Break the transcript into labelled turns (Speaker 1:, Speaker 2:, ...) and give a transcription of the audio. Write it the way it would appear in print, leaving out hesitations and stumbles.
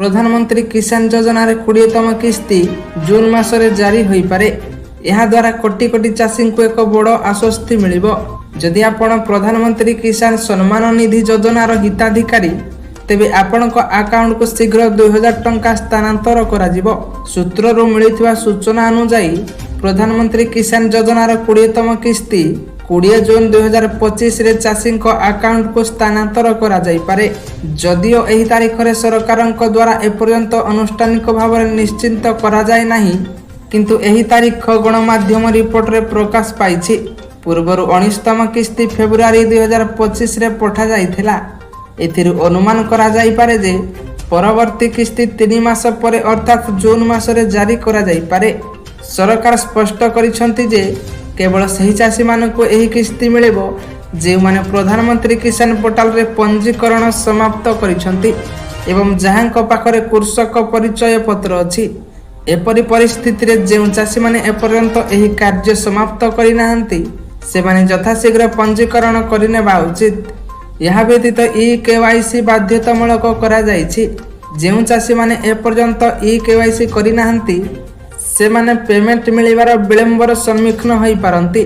Speaker 1: ପ୍ରଧାନମନ୍ତ୍ରୀ କିଷାନ ଯୋଜନାରେ 20ତମ କିସ୍ତି ଜୁନ୍ ମାସରେ ଜାରି ହୋଇପାରେ। ଏହାଦ୍ୱାରା କୋଟି କୋଟି ଚାଷୀଙ୍କୁ ଏକ ବଡ଼ ଆଶ୍ୱସ୍ତି ମିଳିବ। ଯଦି ଆପଣ ପ୍ରଧାନମନ୍ତ୍ରୀ କିଷାନ ସମ୍ମାନ ନିଧି ଯୋଜନାର ହିତାଧିକାରୀ, ତେବେ ଆପଣଙ୍କ ଆକାଉଣ୍ଟକୁ ଶୀଘ୍ର 2000 ଟଙ୍କା ସ୍ଥାନାନ୍ତର କରାଯିବ। ସୂତ୍ରରୁ ମିଳିଥିବା ସୂଚନା ଅନୁଯାୟୀ, ପ୍ରଧାନମନ୍ତ୍ରୀ କିଷାନ ଯୋଜନାର 20ତମ କିସ୍ତି 20 ଜୁନ୍ 2025ରେ ଚାଷୀଙ୍କ ଆକାଉଣ୍ଟକୁ ସ୍ଥାନାନ୍ତର କରାଯାଇପାରେ। ଯଦିଓ ଏହି ତାରିଖରେ ସରକାରଙ୍କ ଦ୍ୱାରା ଏପର୍ଯ୍ୟନ୍ତ ଆନୁଷ୍ଠାନିକ ଭାବରେ ନିଶ୍ଚିତ କରାଯାଇ ନାହିଁ, କିନ୍ତୁ ଏହି ତାରିଖ ଗଣମାଧ୍ୟମ ରିପୋର୍ଟରେ ପ୍ରକାଶ ପାଇଛି। ପୂର୍ବରୁ 19ତମ କିସ୍ତି ଫେବୃଆରୀ 2025ରେ ପଠାଯାଇଥିଲା। ଏଥିରୁ ଅନୁମାନ କରାଯାଇପାରେ ଯେ ପରବର୍ତ୍ତୀ କିସ୍ତି 3 ମାସ ପରେ, ଅର୍ଥାତ୍ ଜୁନ୍ ମାସରେ ଜାରି କରାଯାଇପାରେ। ସରକାର ସ୍ପଷ୍ଟ କରିଛନ୍ତି ଯେ କେବଳ ସେହି ଚାଷୀମାନଙ୍କୁ ଏହି କିସ୍ତି ମିଳିବ, ଯେଉଁମାନେ ପ୍ରଧାନମନ୍ତ୍ରୀ କିଷାନ ପୋର୍ଟାଲରେ ପଞ୍ଜୀକରଣ ସମାପ୍ତ କରିଛନ୍ତି ଏବଂ ଯାହାଙ୍କ ପାଖରେ କୃଷକ ପରିଚୟ ପତ୍ର ଅଛି। ଏପରି ପରିସ୍ଥିତିରେ ଯେଉଁ ଚାଷୀମାନେ ଏପର୍ଯ୍ୟନ୍ତ ଏହି କାର୍ଯ୍ୟ ସମାପ୍ତ କରିନାହାନ୍ତି, ସେମାନେ ଯଥାଶୀଘ୍ର ପଞ୍ଜୀକରଣ କରିନେବା ଉଚିତ। ଏହା ବ୍ୟତୀତ ଇ କେୱାଇସି ବାଧ୍ୟତାମୂଳକ କରାଯାଇଛି। ଯେଉଁ ଚାଷୀମାନେ ଏପର୍ଯ୍ୟନ୍ତ ଇ କେୱାଇସି କରିନାହାନ୍ତି, ସେମାନେ ପେମେଣ୍ଟ ମିଳିବାର ବିଳମ୍ବର ସମ୍ମୁଖୀନ ହୋଇପାରନ୍ତି।